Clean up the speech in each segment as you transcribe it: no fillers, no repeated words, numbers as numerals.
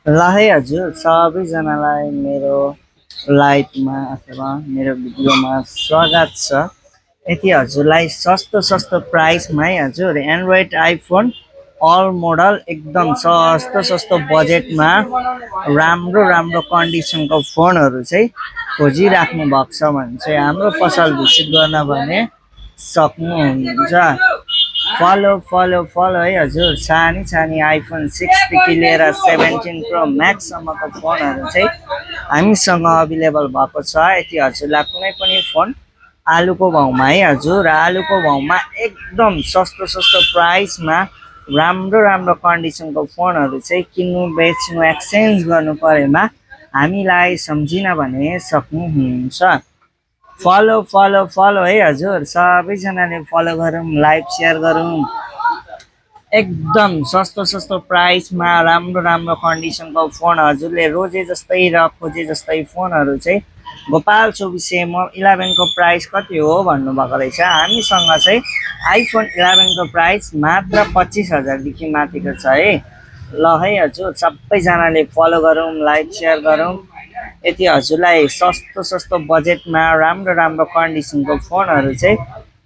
ल है हजुर सबैजनालाई मेरो लाइभमा अथवा मेरो भिडियोमा स्वागत छ। यति हजुरलाई सस्तो सस्तो प्राइसमा है हजुर एन्ड्रोइड आइफोन अल मोडल एकदम सस्तो सस्तो बजेटमा राम्रो राम्रो कन्डिसनको फोनहरू चाहिँ खोजिराख्नु भएको छ भने चाहिँ हाम्रो पसल भिजिट गर्न भने सक्नुहुन्छ। फलो फलो फलो है हजुर। छानी छानी आइफोन 6देखि लिएर 17 प्रो म्याक्ससम्मको फोनहरू चाहिँ हामीसँग अभाइलेबल भएको छ। यति हजुरलाई कुनै पनि फोन आलुको भाउमा है हजुर, आलुको भाउमा एकदम सस्तो सस्तो प्राइसमा राम्रो राम्रो कन्डिसनको फोनहरू चाहिँ किन्नु बेच्नु एक्सचेन्ज गर्नु परेमा हामीलाई सम्झिन भने सक्नुहुन्छ। फलो फलो फलो है हजुर, सबैजनाले फलो गरौँ, लाइभ सेयर गरौँ। एकदम सस्तो सस्तो प्राइसमा राम्रो राम्रो कन्डिसनको फोन हजुरले रोजे जस्तै र खोजे जस्तै फोनहरू चाहिँ गोपाल 24 को प्राइस कति हो भन्नुभएको रहेछ। हामीसँग चाहिँ आइफोन 11 को प्राइस मात्र 25,000देखि माथिको छ है। ल है हजुर, सबैजनाले फलो गरौँ, लाइक सेयर गरौँ। यति हजुरलाई सस्तो सस्तो बजेटमा राम्रो राम्रो कन्डिसनको फोनहरू चाहिँ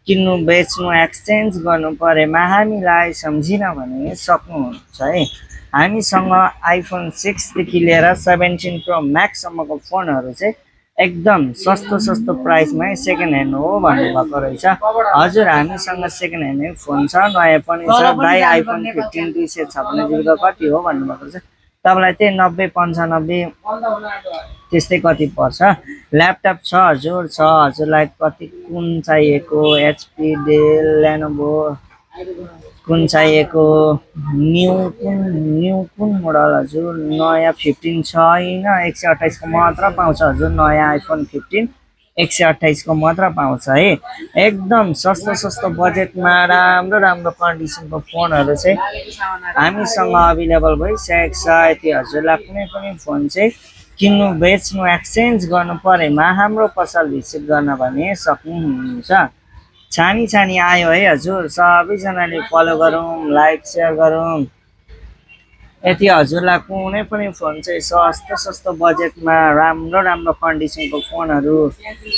किन्नु बेच्नु एक्सचेन्ज गर्नु परेमा हामीलाई सम्झिन भने सक्नुहुन्छ है। हामीसँग आइफोन 6देखि लिएर 17 प्रो म्याक्ससम्मको फोनहरू चाहिँ एकदम सस्तो सस्तो प्राइसमै सेकेन्ड ह्यान्ड हो भन्नुभएको रहेछ हजुर। हामीसँग सेकेन्ड ह्यान्ड फोन छ, नयाँ पनि छ। दाइ आइफोन 15 256 जिबीको कति हो भन्नुभएको रहेछ। तपाईँलाई त्यही 90 95 त्यस्तै कति पर्छ। ल्यापटप छ हजुर, छ हजुरलाई कति कुन चाहिएको, एचपी डेल लेनोभो कुन चाहिएको, न्यू कुन मोडल हजुर। नयाँ 15 छैन, 128 को मात्र पाउँछ हजुर। नयाँ आइफोन 15 128 को मात्र पाउँछ है। एकदम सस्तो सस्तो बजेटमा राम्रो राम्रो कन्डिसनको फोनहरू चाहिँ हामीसँग अभाइलेबल भइसकेको छ। यति हजुरलाई कुनै पनि फोन चाहिँ किन्नु बेच्नु एक्सचेन्ज गर्नु परेमा हाम्रो पसल भिजिट गर्न भने सक्नुहुन्छ। छानी छानी आयो है हजुर, सबैजनाले फलो गरौँ, लाइक सेयर गरौँ। यति हजुरलाई कुनै पनि फोन चाहिँ सस्तो सस्तो बजेटमा राम्रो राम्रो कन्डिसनको फोनहरू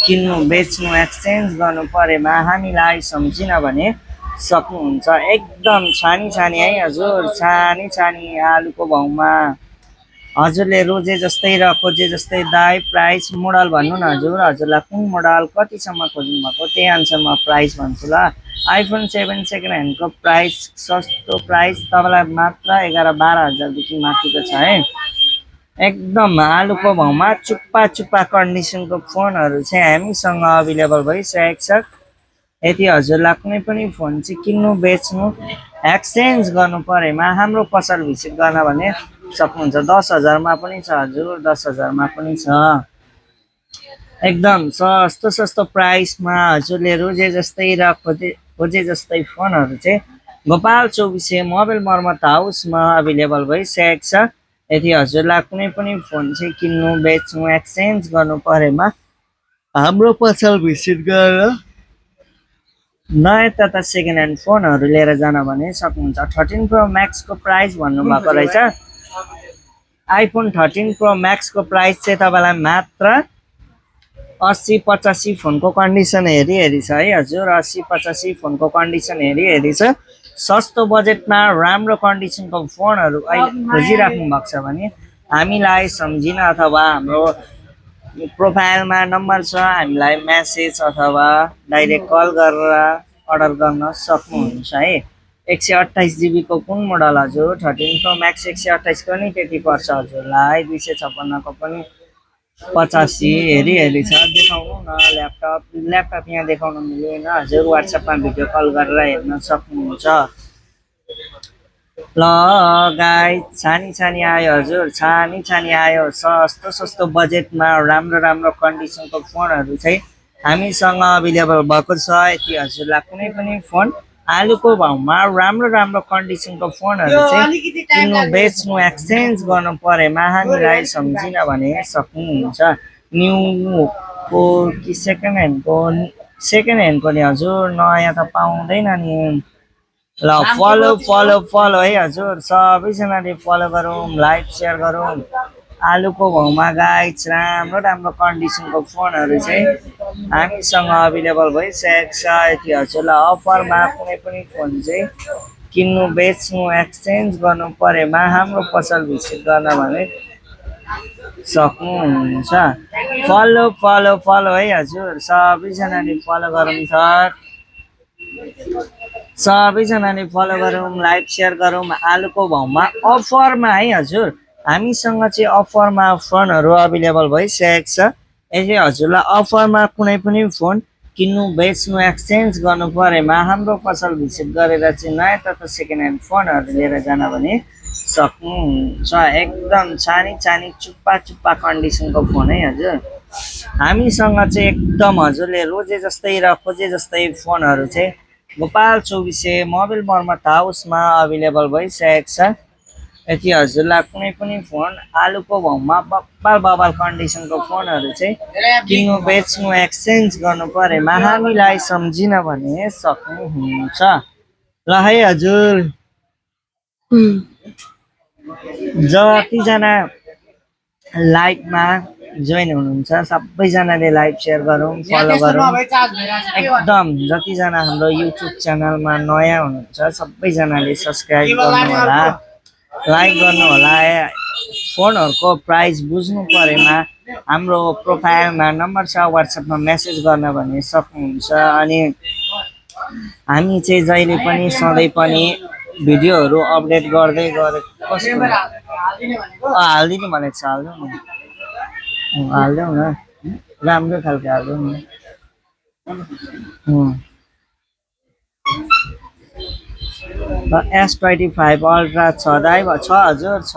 किन्नु बेच्नु एक्सचेन्ज गर्नु परेमा हामीलाई सम्झिन भने सक्नुहुन्छ। एकदम छानी छानी है हजुर, छानी छानी आलुको भाउमा हजुरले रोजे जस्तै र खोजे जस्तै दाइ प्राइस मोडल भन्नु न हजुर। हजुरलाई कुन मोडल कतिसम्म खोज्नु भएको त्यही अनुसारमा प्राइस भन्छु ल। आइफोन 7 सेकेन्ड ह्यान्डको प्राइस सस्तो प्राइस तपाईँलाई मात्र 11-12 हजारदेखि माथिको छ है। एकदम आलुको भाउमा चुप्पा चुप्पा कन्डिसनको फोनहरू चाहिँ हामीसँग अभाइलेबल भइसकेको छ। यदि हजुरलाई कुनै पनि फोन चाहिँ किन्नु बेच्नु एक्सचेन्ज गर्नु परेमा हाम्रो पसल भिजिट गर्न भने सक्नुहुन्छ। 10,000मा पनि छ हजुर, 10,000मा पनि छ। एकदम सस्तो सस्तो प्राइसमा हजुरले रोजे जस्तै र खोजे जस्तै फोनहरू चाहिँ गोपाल 24 मोबाइल मर्मत हाउसमा अभाइलेबल भइसकेको छ। यदि हजुरलाई कुनै पनि फोन चाहिँ किन्नु बेच्नु एक्सचेन्ज गर्नु परेमा हाम्रो पसल भिजिट गरेर नयाँ तथा सेकेन्ड ह्यान्ड फोनहरू लिएर जान भने सक्नुहुन्छ। 13 प्रो म्याक्सको प्राइस भन्नुभएको रहेछ। आइफोन 13 प्रो म्याक्सको प्राइस चाहिँ तपाईँलाई मात्र 80-85 फोनको कन्डिसन हेरी छ है हजुर। 80-85 फोनको कन्डिसन हेरी छ। सस्तो बजेटमा राम्रो कन्डिसनको फोनहरू अहिले खोजिराख्नु भएको छ भने हामीलाई सम्झिन अथवा हाम्रो प्रोफाइलमा नम्बर छ, हामीलाई म्यासेज अथवा डाइरेक्ट कल गरेर अर्डर गर्न सक्नुहुन्छ है। 128 जिबीको कुन मोडल हजुर? 13 प्रो म्याक्स 128 को नि त्यति पर्छ हजुरलाई। 256 को पनि 85 हेरी छ। देखाउनु न ल्यापटप यहाँ देखाउन मिलेन हजुर। वाट्सएपमा भिडियो कल गरेर हेर्न सक्नुहुन्छ। ल गाइस, छानी छानी आयो हजुर, छानी छानी आयो। सस्तो सस्तो बजेटमा राम्रो राम्रो कन्डिसनको फोनहरू चाहिँ हामीसँग अभाइलेबल भएको छ। यदि हजुरलाई कुनै पनि फोन आलुको भाउमा राम्रो राम्रो कन्डिसनको फोनहरू चाहिँ किन्नु बेच्नु एक्सचेन्ज गर्नु परेमा हामीलाई सम्झिन भने सक्नुहुन्छ। न्यूको कि सेकेन्ड ह्यान्डको नि हजुर, नयाँ त पाउँदैन नि। ल फलो फलो फलो है हजुर सबैजनाले फलो गरौँ लाइक सेयर गरौँ आलुको भाउमा गाइज राम्रो राम्रो कन्डिसनको फोनहरू चाहिँ हामीसँग अभाइलेबल भइसकेको छ यति हजुरलाई अफरमा कुनै पनि फोन चाहिँ किन्नु बेच्नु एक्सचेन्ज गर्नु परेमा हाम्रो पसल भिजिट गर्न भने सक्नुहुन्छ फलो फलो फलो है हजुर सबैजनाले फलो गरौँ त सबैजनाले फलो गरौँ लाइक सेयर गरौँ आलुको भाउमा अफरमा है हजुर हामीसँग चाहिँ अफरमा फोनहरू अभाइलेबल भइसकेको छ यदि हजुरलाई अफरमा कुनै पनि फोन किन्नु बेच्नु एक्सचेन्ज गर्नु परेमा हाम्रो पसल भिजिट गरेर चाहिँ नयाँ तथा सेकेन्ड ह्यान्ड फोनहरू लिएर जान भने सक्नुहुन्छ एकदम छानी छानी चुप्पा चुप्पा कन्डिसनको फोन है हजुर हामीसँग चाहिँ एकदम हजुरले रोजे जस्तै र खोजे जस्तै फोनहरू चाहिँ गोपाल 24 मोबाइल मर्मत हाउसमा अभाइलेबल भइसकेको छ यति हजुरलाई कुनै पनि फोन आलुको भाउमा बब्बाल बब्बाल कन्डिसनको फोनहरू चाहिँ किन्नु बेच्नु एक्सचेन्ज गर्नु परेमा हामीलाई सम्झिन भने सक्नुहुन्छ ल है हजुर जतिजना लाइभमा जोइन हुनुहुन्छ सबैजनाले लाइभ सेयर गरौँ फलो गरौँ एकदम जतिजना हाम्रो युट्युब च्यानलमा नयाँ हुनुहुन्छ सबैजनाले सब्सक्राइब गर्नु होला लाइक गर्नु होला फोनहरूको प्राइस बुझ्नु परेमा हाम्रो प्रोफाइलमा नम्बर छ वाट्सएपमा मेसेज गर्न भने सक्नुहुन्छ अनि हामी चाहिँ जहिले पनि सधैँ पनि भिडियोहरू अपडेट गर्दै गरेको कस्तो हालिदिनु भनेको छ हालिदेऊ न राम्रो खालको हालिदेऊ न S25 अल्ट्रा छ दाइ छ हजुर छ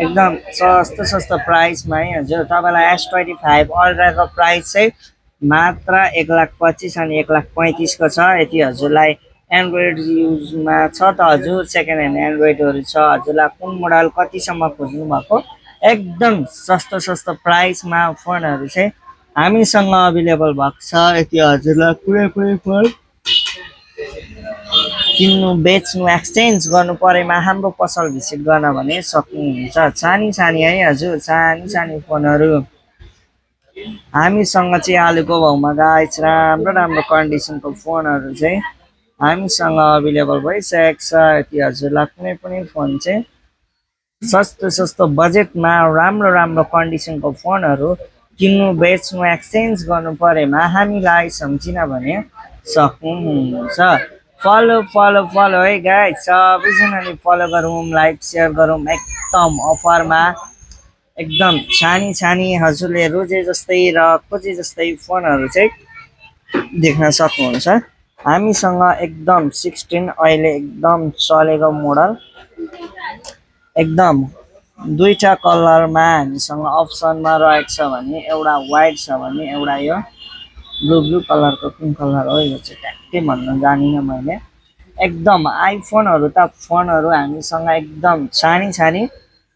एकदम सस्तो सस्तो प्राइसमा है हजुर तपाईँलाई S25 अल्ट्राको प्राइस चाहिँ मात्र 1,25,000 अनि 1,35,000 को छ यति हजुरलाई एन्ड्रोइड युजमा छ त हजुर सेकेन्ड ह्यान्ड एन्ड्रोइडहरू छ हजुरलाई कुन मोडल कतिसम्म खोज्नु भएको एकदम सस्तो सस्तो प्राइसमा फोनहरू चाहिँ हामीसँग अभाइलेबल भएको छ यति हजुरलाई कुनै पनि फोन किन्नु बेच्नु एक्सचेन्ज गर्नु परेमा हाम्रो पसल भिजिट गर्न भने सक्नुहुन्छ छानी छानी है हजुर छानी छानी फोनहरू हामीसँग चाहिँ आलुको भाउमा गाइज राम्रो राम्रो कन्डिसनको फोनहरू चाहिँ हामीसँग अभाइलेबल भइसकेको छ यति हजुरलाई कुनै पनि फोन चाहिँ सस्तो सस्तो बजेटमा राम्रो राम्रो कन्डिसनको फोनहरू किन्नु बेच्नु एक्सचेन्ज गर्नु परेमा हामीलाई सम्झिन भने सक्नुहुन्छ फलो फलो फलो है गाइज सबैजनाले फलो गरौँ लाइक सेयर गरौँ एकदम अफरमा एकदम छानी छानी हजुरले रोजे जस्तै र खोजे जस्तै फोनहरू चाहिँ देख्न सक्नुहुन्छ हामीसँग एकदम 16 अहिले एकदम चलेको मोडल एकदम दुईटा कलरमा हामीसँग अप्सनमा रहेको छ भने एउटा व्हाइट छ भने एउटा यो ब्लू कलरको कुन कलर हो यो चाहिँ ट्याक्कै भन्न जानिनँ मैले एकदम आइफोनहरू त फोनहरू हामीसँग एकदम छानी छानी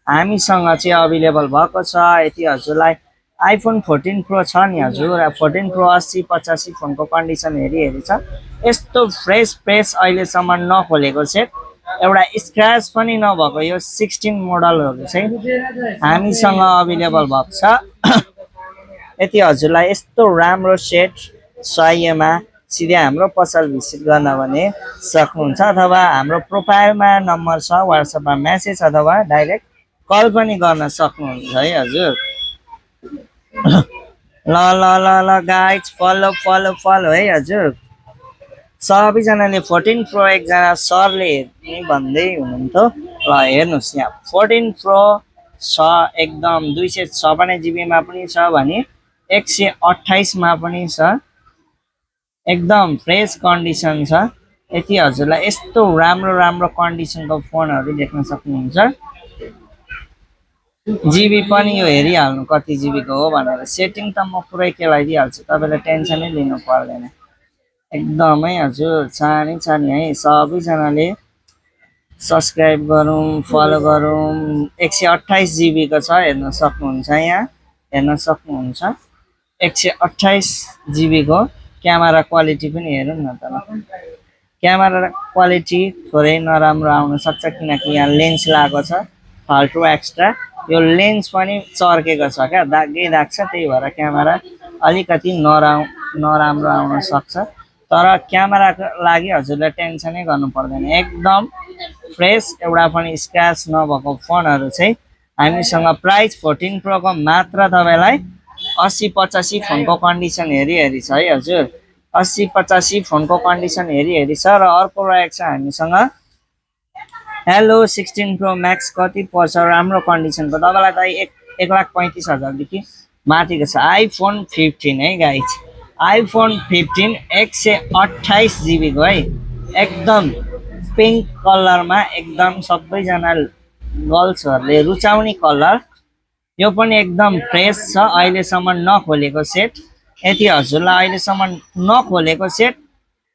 हामीसँग चाहिँ अभाइलेबल भएको छ यति हजुरलाई आइफोन 14 प्रो छ नि हजुर 14 प्रो 80-85 फोनको कन्डिसन हेरी छ यस्तो फ्रेस अहिलेसम्म नखोलेको चाहिँ एउटा स्क्रैच पनि नभएको यो 16 मोडलहरू चाहिँ हामीसँग अभाइलेबल भएको छ यति हजुरलाई यस्तो राम्रो सेट चाहिएमा सिधै हाम्रो पसल भिजिट गर्न भने सक्नुहुन्छ अथवा हाम्रो प्रोफाइलमा नम्बर छ वाट्सएपमा मेसेज अथवा डाइरेक्ट कल पनि गर्न सक्नुहुन्छ है हजुर ल ल ल ल गाइज फलो फलो फलो है हजुर सबैजनाले 14 प्रो एकजना सरले हेर्ने भन्दै हुनुहुन्थ्यो ल हेर्नुहोस् यहाँ 14 प्रो छ एकदम 256 जिबीमा पनि छ भने 128 मा पनि छ एकदम फ्रेस कन्डिसन छ यति हजुरलाई यस्तो राम्रो राम्रो कन्डिसनको फोनहरू देख्न सक्नुहुन्छ जिबी पनि यो हेरिहाल्नु कति जिबीको हो भनेर सेटिङ त म पुरै केलाइदिइहाल्छु तपाईँले टेन्सनै लिनु पर्दैन एकदमै हजुर छानी छानी है सबैजनाले सब्सक्राइब गरौँ फलो गरौँ 128 जिबीको छ हेर्न सक्नुहुन्छ यहाँ हेर्न सक्नुहुन्छ 128 जिबीको क्यामेरा क्वालिटी पनि हेरौँ न त क्यामेरा क्वालिटी थोरै नराम्रो आउन सक्छ किनकि यहाँ लेन्स लागेको छ फाल्टु एक्स्ट्रा। यो लेन्स पनि चर्केको छ क्या, दागै दाग छ, त्यही भएर क्यामेरा अलिकति नराम्रो आउन सक्छ। तर क्यामेराको लागि हजुरले टेन्सनै गर्नु पर्दैन, एकदम फ्रेस, एउटा पनि स्क्रैच नभएको फोनहरू चाहिँ हामीसँग प्राइस 14 प्रोको मात्र तपाईँलाई 80-85 फोनको कन्डिसन हेरी छ है हजुर। 80-85 फोनको कन्डिसन हेरी छ। र अर्को रहेको छ हामीसँग हेलो 16 प्रो म्याक्स कति पर्छ राम्रो कन्डिसनको, तपाईँलाई त 1,35,000 देखि माथिको छ। आइफोन 15 है गाइज, आइफोन 15 128 जिबीको है, एकदम पिङ्क कलरमा, एकदम सबैजना गर्ल्सहरूले रुचाउने कलर। यो पनि एकदम फ्रेस छ, अहिलेसम्म नखोलेको सेट। यदि हजुरलाई अहिलेसम्म नखोलेको सेट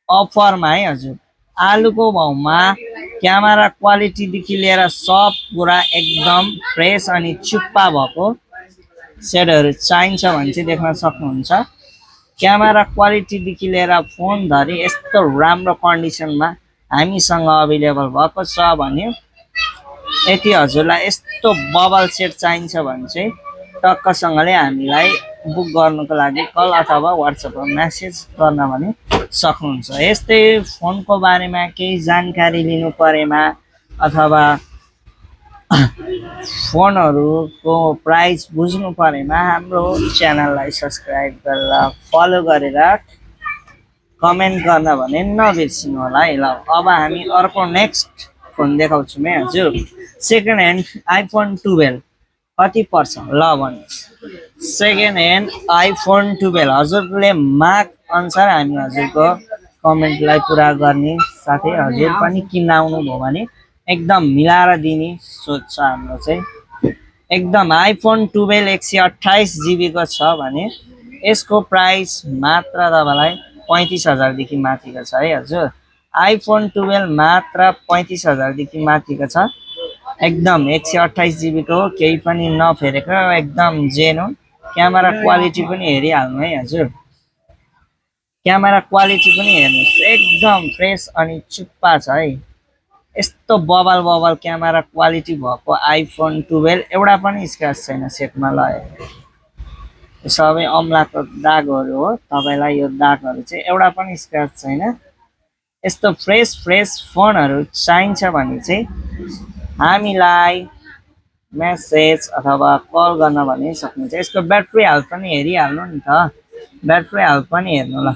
अफरमा है हजुर, आलुको भाउमा क्यामेरा क्वालिटीदेखि लिएर सब कुरा एकदम फ्रेस अनि चुप्पा भएको सेटहरू चाहिन्छ भने चाहिँ देख्न सक्नुहुन्छ। क्यामेरा क्वालिटीदेखि लिएर फोनधरि यस्तो राम्रो कन्डिसनमा हामीसँग अभाइलेबल भएको छ भने, यदि हजुरलाई यस्तो बबल सेट चाहिन्छ भने चाहिँ टक्कसँगले हामीलाई बुक गर्नुको लागि कल अथवा वाट्सएपमा मेसेज गर्न भने सक्नुहुन्छ। यस्तै फोनको बारेमा केही जानकारी लिनु परेमा अथवा फोनहरूको प्राइस बुझ्नु परेमा हाम्रो च्यानललाई सब्सक्राइब गरेर फलो गरेर कमेन्ट गर्न भने नबिर्सिनु होला है। ल अब हामी अर्को नेक्स्ट फोन देखाउँछु है हजुर। सेकेन्ड ह्यान्ड आइफोन 12 कति पर्छ ल भन्नुहोस्। सेकेन्ड ह्यान्ड आइफोन 12 हजुरले माग अनुसार हामी हजुरको कमेन्टलाई पुरा गर्ने, साथै हजुर पनि किन्न आउनुभयो भने एकदम मिलाएर दिने सोच छ हाम्रो चाहिँ। एकदम आइफोन 12 128 जिबीको छ भने यसको प्राइस मात्र तपाईँलाई 35,000 देखि माथिको छ है हजुर। आइफोन 12 मात्र 35,000 देखि माथिको छ, एकदम 128 जिबीको, केही पनि नफेरेको, एकदम जेन्युन। क्यामेरा क्वालिटी पनि हेरिहाल्नु है हजुर, क्यामेरा क्वालिटी पनि हेर्नुहोस्, एकदम फ्रेस अनि चुप्पा छ है। यस्तो बबल क्यामेरा क्वालिटी भएको आइफोन 12 एउटा पनि स्क्रैच छैन सेटमा लगाएको। सबै अम्लाको दागहरू हो, तपाईँलाई यो दागहरू चाहिँ एउटा पनि स्क्रैच छैन। यस्तो फ्रेस फोनहरू चाहिन्छ भने चाहिँ हामीलाई मेसेज अथवा कल गर्न भने सक्नुहुन्छ। यसको ब्याट्री हेल्थ पनि हेरिहाल्नु नि त, ब्याट्री हेल्थ पनि हेर्नु ल।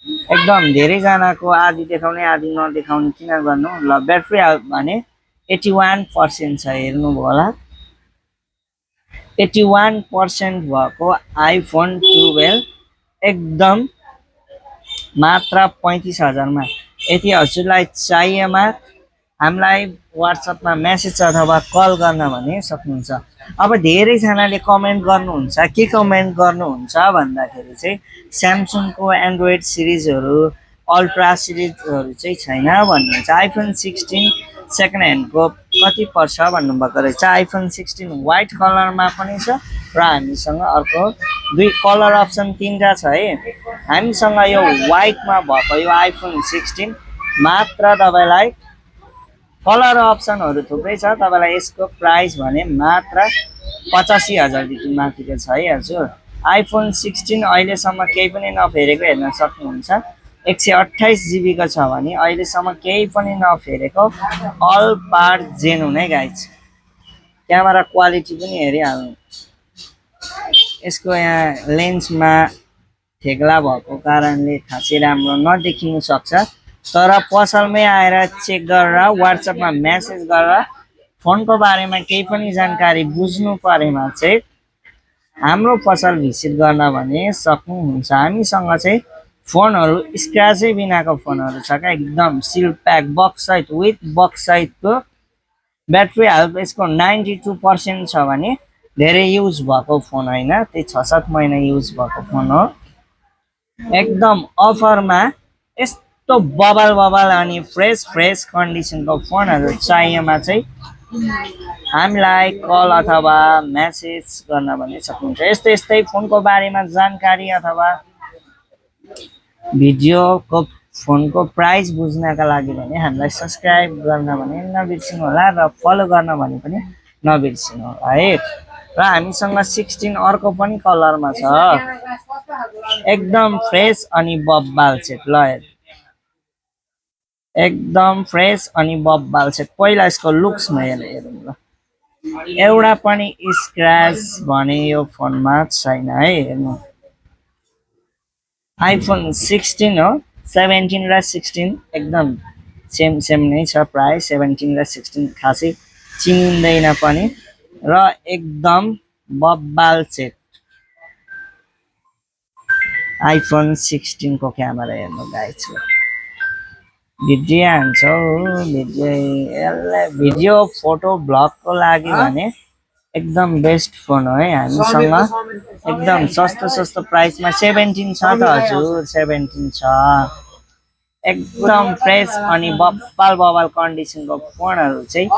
एकदम धेरैजनाको आधी देखाउने आधी नदेखाउने किन गर्नु ल। ब्याट्री हेल्थ भने 81% छ, हेर्नुभयो होला। 81% भएको आइफोन 12 एकदम मात्र 35,000मा। यदि हजुरलाई चाहिएमा हामीलाई वाट्सएपमा मेसेज अथवा कल गर्न भने सक्नुहुन्छ। अब धेरैजनाले कमेन्ट गर्नुहुन्छ, के कमेन्ट गर्नुहुन्छ भन्दाखेरि चाहिँ स्यामसङको एन्ड्रोइड सिरिजहरू, अल्ट्रा सिरिजहरू चाहिँ छैन भन्नुहुन्छ। आइफोन 16 सेकेन्ड ह्यान्डको कति पर्छ भन्नुभएको रहेछ। आइफोन 16 व्हाइट कलरमा पनि छ र हामीसँग अर्को दुई कलर अप्सन तीनटा छ है। हामीसँग यो व्हाइटमा भएको यो आइफोन 16 मात्र तपाईँलाई, कलर अप्सनहरू थुप्रै छ, तपाईँलाई यसको प्राइस भने मात्र 85,000 देखि माथिको छ है हजुर। आइफोन 16 अहिलेसम्म केही पनि नफेरेको हेर्न सक्नुहुन्छ। 128 जिबीको छ भने अहिलेसम्म केही पनि नफेरेको, अल पार्ट जेन्युन है गाइज। क्यामेरा क्वालिटी पनि हेरिहाल्नु, यसको यहाँ लेन्समा थेग्ला भएको कारणले खासै राम्रो नदेखिनु सक्छ। तर पसलमै आएर चेक गरेर वाट्सएपमा मेसेज गरेर फोनको बारेमा केही पनि जानकारी बुझ्नु परेमा चाहिँ हाम्रो पसल भिजिट गर्न भने सक्नुहुन्छ। हामीसँग चाहिँ फोनहरू स्क्रैचै बिनाको फोनहरू छ क्या, एकदम सिल प्याक बक्स सहित, विथ बक्स सहितको। ब्याट्री हेल्थ यसको 92% छ भने धेरै युज भएको फोन होइन, त्यही 6-7 महिना युज भएको फोन हो। एकदम अफरमा यस्तो बबल अनि फ्रेस कन्डिसनको फोनहरू चाहिएमा चाहिँ हामीलाई कल अथवा मेसेज गर्न भने सक्नुहुन्छ। यस्तै फोनको बारेमा जानकारी अथवा भिडियोको फोनको प्राइस बुझ्नका लागि भने हामीलाई सब्स्क्राइब गर्न भने नबिर्सिनु होला र फलो गर्न भने पनि नबिर्सिनु होला है। र हामीसँग 16 अर्को पनि कलरमा छ, एकदम फ्रेस अनि बब्बाल सेट। ल एकदम फ्रेस अनि बब्बाल सेट। पहिला यसको लुक्समा हेरौँ ल, एउटा पनि स्क्रैच भने यो फोनमा छैन है। हेर्नु आइफोन 16 हो, 17 र 16 एकदम सेम सेम नै छ प्राइस। 17 र 16 खासै चिनिँदैन पनि र एकदम बब्बाल सेट। आइफोन 16 को क्यामेरा हेर्नु गाइस, भिडियो हान्छौ भिडियो फोटो ब्लगको लागि भने एकदम बेस्ट फोन हो है। हामीसँग एकदम सस्तो सस्तो प्राइसमा 17 छ त हजुर, 17 छ। एकदम फ्रेस अनि बब्बाल बब्बाल कन्डिसनको फोनहरू चाहिँ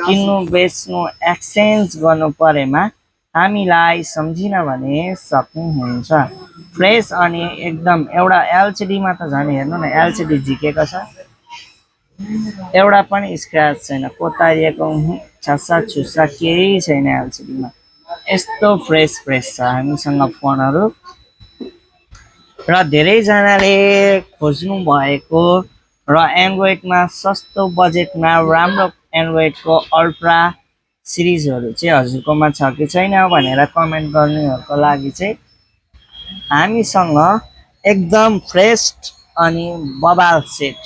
किन्नु बेच्नु एक्सचेन्ज गर्नु परेमा हामीलाई सम्झिन भने सक्नुहुन्छ। फ्रेस अनि एकदम एउटा एलसिडीमा त झन् हेर्नु न, एलसिडी झिकेको छ, एउटा पनि स्क्रैच छैन, कोतारिएको छासा छुसा केही छैन एलसिडीमा। यस्तो फ्रेस फ्रेस छ हामीसँग फोनहरू। र धेरैजनाले खोज्नु भएको र एन्ड्रोइडमा सस्तो बजेटमा राम्रो एन्ड्रोइडको अल्ट्रा सिरिजहरू चाहिँ हजुरकोमा छ कि छैन भनेर कमेन्ट गर्नेहरूको लागि चाहिँ हामीसँग एकदम फ्रेस अनि बबाल सेट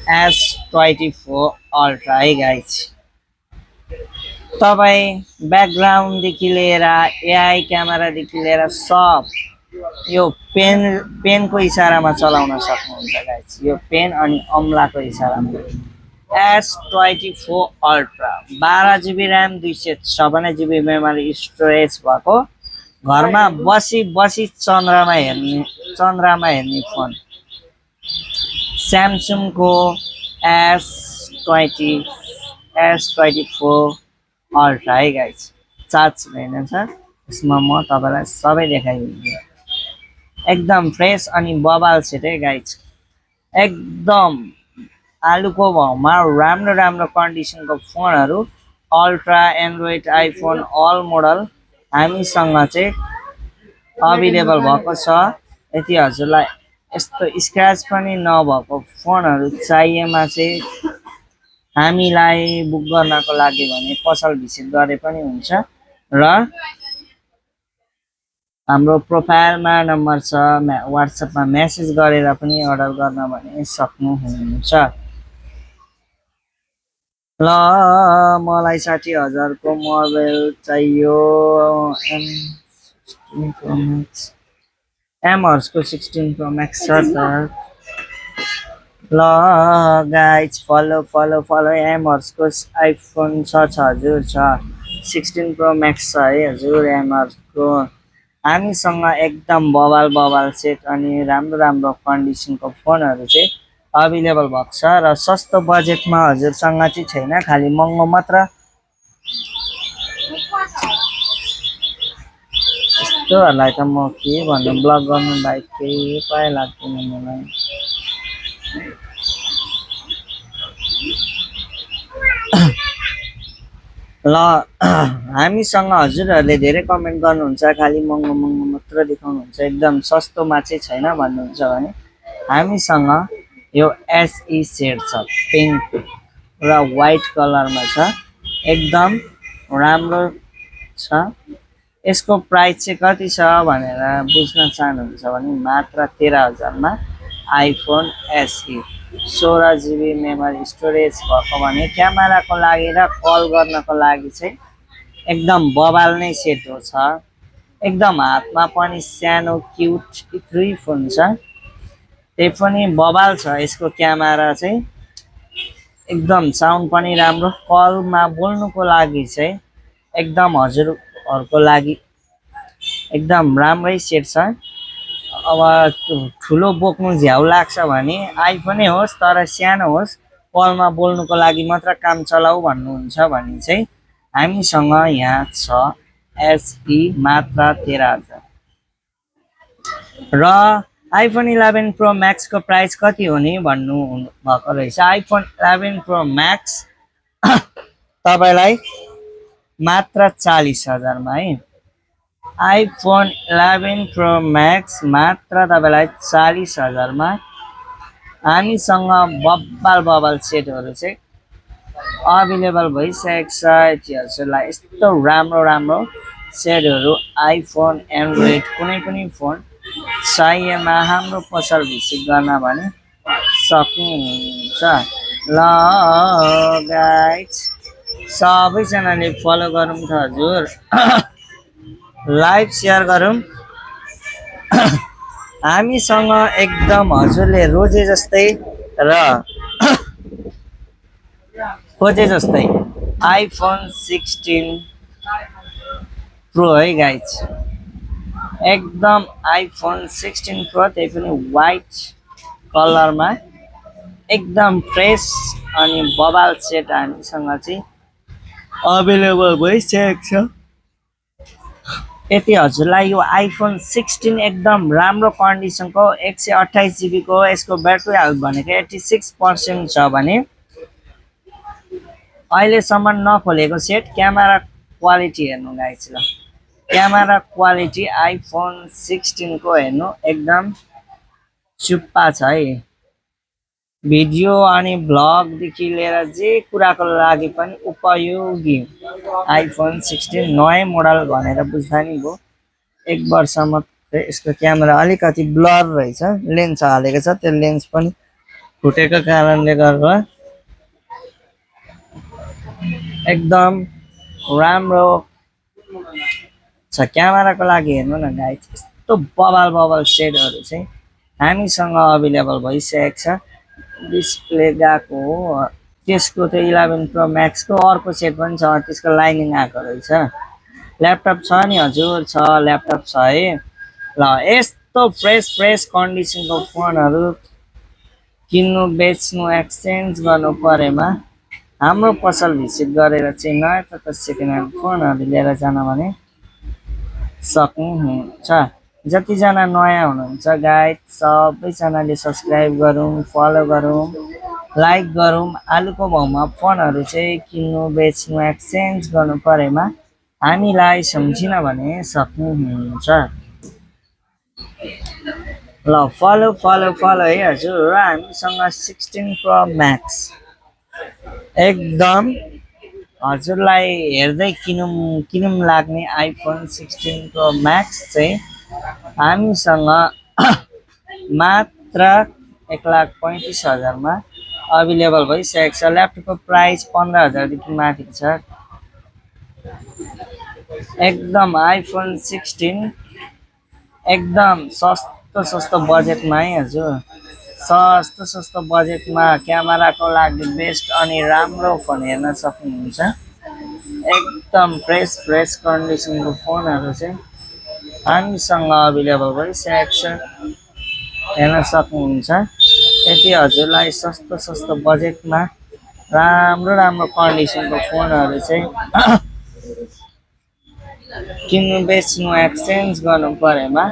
S24 अल्ट्रा है गाइज। तपाईँ ब्याकग्राउन्डदेखि लिएर एआई क्यामेरादेखि लिएर सब यो पेनको इसारामा चलाउन सक्नुहुन्छ गाइज। यो पेन अनि अम्लाको इसारामा। S24 ultra 12 GB RAM 256 GB memory storage भएको, घरमा बसी बसी चन्द्रमा हेर्ने फोन। स्यामसङको S24 अल्ट्रा है गाइज। चार्ज रहेनछ यसमा, म तपाईँलाई सबै देखाइदिन्छु। एकदम फ्रेस अनि बबाल सेट है गाइज। एकदम आलुको भाउमा राम्रो राम्रो कन्डिसनको फोनहरू ultra android iPhone all model हामीसँग चाहिँ अभाइलेबल भएको छ। यदि हजुरलाई यस्तो स्क्रैच पनि नभएको फोनहरू चाहिएमा चाहिँ हामीलाई बुक गर्नको लागि भने पसल भिजिट गरे पनि हुन्छ र हाम्रो प्रोफाइलमा नम्बर छ, व्हाट्सएपमा मेसेज गरेर पनि अर्डर गर्न भने सक्नुहुन्छ। ल मलाई 60,000 को मोबाइल चाहियो, एमहर्सको 16 प्रो मैक्स छ त। ल गाइज फलो फलो फलो, एमहर्सको आइफोन छ हजुर, छ 16 प्रो मैक्स छ है हजुर एमहर्सको। हामीसँग एकदम बबाल बबाल सेट अनि राम्रो राम्रो कन्डिसनको फोनहरू चाहिँ अभाइलेबल भएको छ र सस्तो बजेटमा हजुरसँग चाहिँ छैन, खालि महँगो मात्र। यस्तोहरूलाई त म के भन्नु, ब्लग गर्नु बाहेक केही उपाय लाग्दैन मलाई। ल हामीसँग हजुरहरूले धेरै कमेन्ट गर्नुहुन्छ, खालि महँगो महँगो मात्र देखाउनुहुन्छ, एकदम सस्तोमा चाहिँ छैन भन्नुहुन्छ भने हामीसँग यो एसई सेट छ, पिङ्क र व्हाइट कलरमा छ, एकदम राम्रो छ। यसको प्राइस चाहिँ कति छ भनेर बुझ्न चाहनुहुन्छ भने मात्र 13,000 मा आइफोन एसई 16 GB मेमोरी स्टोरेज भएको भने क्यामेराको लागि र कल गर्नको लागि चाहिँ एकदम बबाल नै सेट हो छ। एकदम हातमा पनि सानो क्युट दुई फोन छ, त्यही पनि बबाल छ। यसको क्यामेरा चाहिँ एकदम साउन्ड पनि राम्रो, कलमा बोल्नुको लागि चाहिँ एकदम हजुरहरूको लागि एकदम राम्रै सेट छ। अब ठुलो बोक्नु झ्याउ लाग्छ भने आइफोनै होस्, तर सानो होस्, कलमा बोल्नुको लागि मात्र काम चलाऊ भन्नुहुन्छ भने चाहिँ हामीसँग यहाँ छ एसई मात्र 13,000। र आइफोन 11 प्रो म्याक्सको प्राइस कति हो नि भन्नु भएको रहेछ। आइफोन 11 प्रो म्याक्स तपाईँलाई मात्र 40,000मा है। आइफोन 11 प्रो म्याक्स मात्र तपाईँलाई 40,000मा हामीसँग बब्बाल बब्बाल सेटहरू चाहिँ अभाइलेबल भइसकेको छ। यति हजुरलाई यस्तो राम्रो राम्रो सेटहरू आइफोन एन्ड्रोइड कुनै पनि फोन चाहिएमा हाम्रो पसल भिजिट गर्न भने सक्नुहुन्छ। ल गाइज सबैजनाले फलो गरौँ त हजुर, लाइभ सेयर गरौँ। हामीसँग एकदम हजुरले रोजे जस्तै र खोजे जस्तै आइफोन 16 प्रो है गाइज, एकदम आइफोन 16 प्रो, त्यही पनि व्हाइट कलरमा एकदम फ्रेस अनि बबाल सेट हामीसँग चाहिँ अभाइलेबल भइसकेको छ। यति हजुरलाई यो आइफोन 16 एकदम राम्रो कन्डिसनको 128 जिबीको यसको ब्याट्री हेल्थ भनेको 86% छ भने अहिलेसम्म नखोलेको सेट क्यामेरा क्वालिटी हेर्नु गाइज। ल क्यामेरा क्वालिटी आइफोन 16 को हेर्नु एकदम चुप्पा छ है। भिडियो अनि भ्लगदेखि लिएर जे कुराको लागि पनि उपयोगी आइफोन 16 नयाँ मोडल भनेर बुझ्दा नि भयो। 1 वर्ष मात्रै यसको क्यामेरा अलिकति ब्लर रहेछ, लेन्स हालेको छ, त्यो लेन्स पनि फुटेको कारणले गर्दा एकदम राम्रो छ। क्यामेराको लागि हेर्नु न गाइज, यस्तो बबाल बबाल सेटहरू चाहिँ हामीसँग अभाइलेबल भइसकेको छ। डिस्प्ले गएको हो त्यसको त्यो 11 प्रो म्याक्सको अर्को सेट पनि छ, त्यसको लाइनिङ आएको रहेछ। ल्यापटप छ नि हजुर, छ ल्यापटप छ है। ल यस्तो फ्रेस कन्डिसनको फोनहरू किन्नु बेच्नु एक्सचेन्ज गर्नु परेमा हाम्रो पसल भिजिट गरेर चाहिँ नयाँ तथा सेकेन्ड ह्यान्ड फोनहरू लिएर जान भने सक्नुहुन्छ। जतिजना नयाँ हुनुहुन्छ गाइड सबैजनाले सब्सक्राइब गरौँ, फलो गरौँ, लाइक गरौँ। आलुको भाउमा फोनहरू चाहिँ किन्नु बेच्नु एक्सचेन्ज गर्नु परेमा हामीलाई सम्झिन भने सक्नुहुन्छ। ल फलो फलो फलो है हजुर। र हामीसँग 16 प्रो म्याक्स एकदम हजुरलाई हेर्दै किनौँ लाग्ने आइफोन 16 प्रो म्याक्स चाहिँ हामीसँग मात्र 1,35,000मा अभाइलेबल भइसकेको छ। ल्यापटपको प्राइस 15,000देखि माथिको छ। एकदम आइफोन 16 एकदम सस्तो बजेटमा है हजुर, सस्तो बजेटमा क्यामेराको लागि बेस्ट अनि राम्रो फोन हेर्न सक्नुहुन्छ। एकदम फ्रेस कन्डिसनको फोनहरू चाहिँ हामीसँग अभाइलेबल भइसकेको छ, हेर्न सक्नुहुन्छ। यति हजुरलाई सस्तो बजेटमा राम्रो कन्डिसनको फोनहरू चाहिँ किन्नु बेच्नु एक्सचेन्ज गर्नु परेमा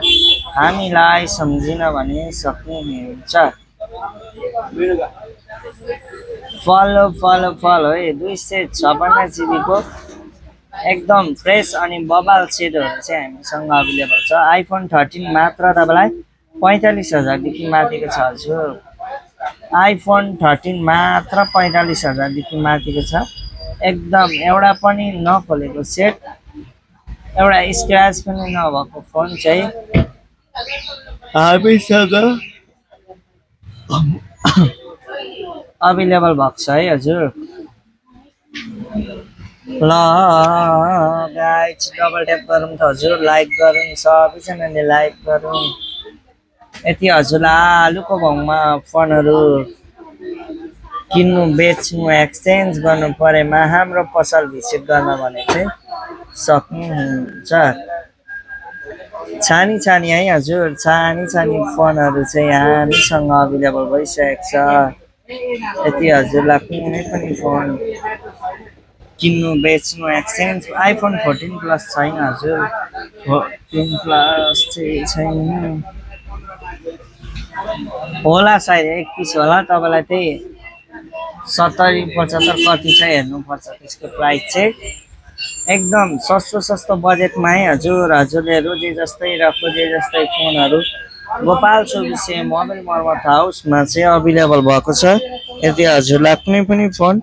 हामीलाई सम्झिन भने सक्नुहुन्छ। फलो फलो फलो है। 256 जिबीको एकदम फ्रेस अनि बबाल सेटहरू चाहिँ हामीसँग अभाइलेबल छ। आइफोन 13 मात्र तपाईँलाई 45,000देखि माथिको छ हजुर। आइफोन 13 मात्र 45,000देखि माथिको छ। एकदम एउटा पनि नखोलेको सेट, एउटा स्क्रैच पनि नभएको फोन चाहिँ हामीसँग अभाइलेबल भएको छ है हजुर। ल गाइज डबल ट्याप गरौँ त हजुर, लाइक गरौँ, सबैजनाले लाइक गरौँ। यति हजुरलाई आलुको भाउमा फोनहरू किन्नु बेच्नु एक्सचेन्ज गर्नु परेमा हाम्रो पसल भिजिट गर्न भने चाहिँ सक्नुहुन्छ। छानी है हजुर, छानी फोनहरू चाहिँ हामीसँग अभाइलेबल भइसकेको छ। यति हजुरलाई कुनै पनि फोन किन्नु बेच्नु एक्सचेन्ज आइफोन 14 प्लस छैन हजुर, 14 प्लस चाहिँ छैन। होला सायद 1 पिस होला तपाईँलाई त्यही 70 75 कति छ हेर्नुपर्छ त्यसको प्राइस चाहिँ एकदम सस्तो सस्तो बजेटमा है हजुर हजुरले रोजे जस्तै र खोजे जस्तै फोनहरू गोपाल 24 मोबाइल मर्मत हाउसमा चाहिँ अभाइलेबल भएको छ यदि हजुरलाई कुनै पनि फोन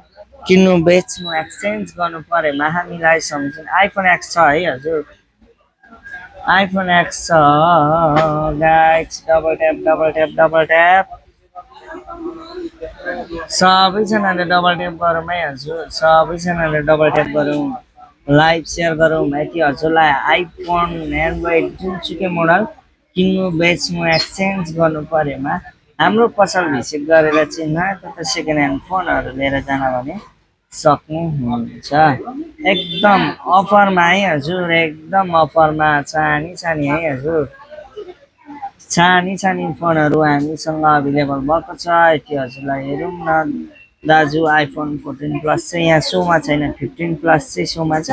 किन्नु बेच्नु एक्सचेन्ज गर्नु परेमा हामीलाई सम्झिनु आइफोन एक्स छ है हजुर आइफोन एक्स छ guys double tap double tap double tap सबैजनाले डबल ट्याप गरौँ है हजुर सबैजनाले डबल ट्याप गरौँ लाइभ सेयर गरौँ यदि हजुरलाई आइफोन एन्ड्रोइड जुनसुकै मोडल किन्नु बेच्नु एक्सचेन्ज गर्नु परेमा हाम्रो पसल भिजिट गरेर चाहिँ नयाँ तथा सेकेन्ड ह्यान्ड फोनहरू लिएर जान भने सक्नुहुन्छ एकदम अफरमा है हजुर एकदम अफरमा छानी छानी है हजुर छानी छानी फोनहरू हामीसँग अभाइलेबल भएको छ यति हजुरलाई हेरौँ न दाजु आइफोन 14 प्लस चाहिँ यहाँ सोमा छैन 15 प्लस चाहिँ सोमा छ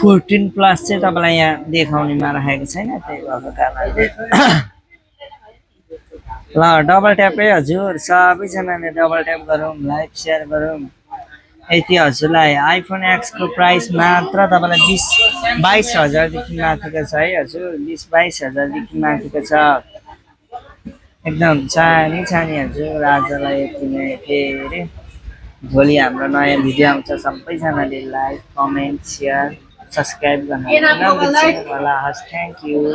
14 प्लस चाहिँ तपाईँलाई यहाँ देखाउनेमा राखेको छैन त्यही भएको कारणले ल डबल ट्यापै हजुर सबैजनाले डबल ट्याप गरौँ लाइभ सेयर गरौँ यति हजुरलाई आइफोन एक्सको प्राइस मात्र तपाईँलाई 22 हजारदेखि माथिको छ है हजुर 22 हजारदेखि माथिको छ एकदम छानी छानी हजुर आजलाई यति नै के अरे भोलि हाम्रो नयाँ भिडियो आउँछ सबैजनाले लाइक कमेन्ट सेयर सब्सक्राइब गर्न नबिर्सनु होला हस् थ्याङ्क यू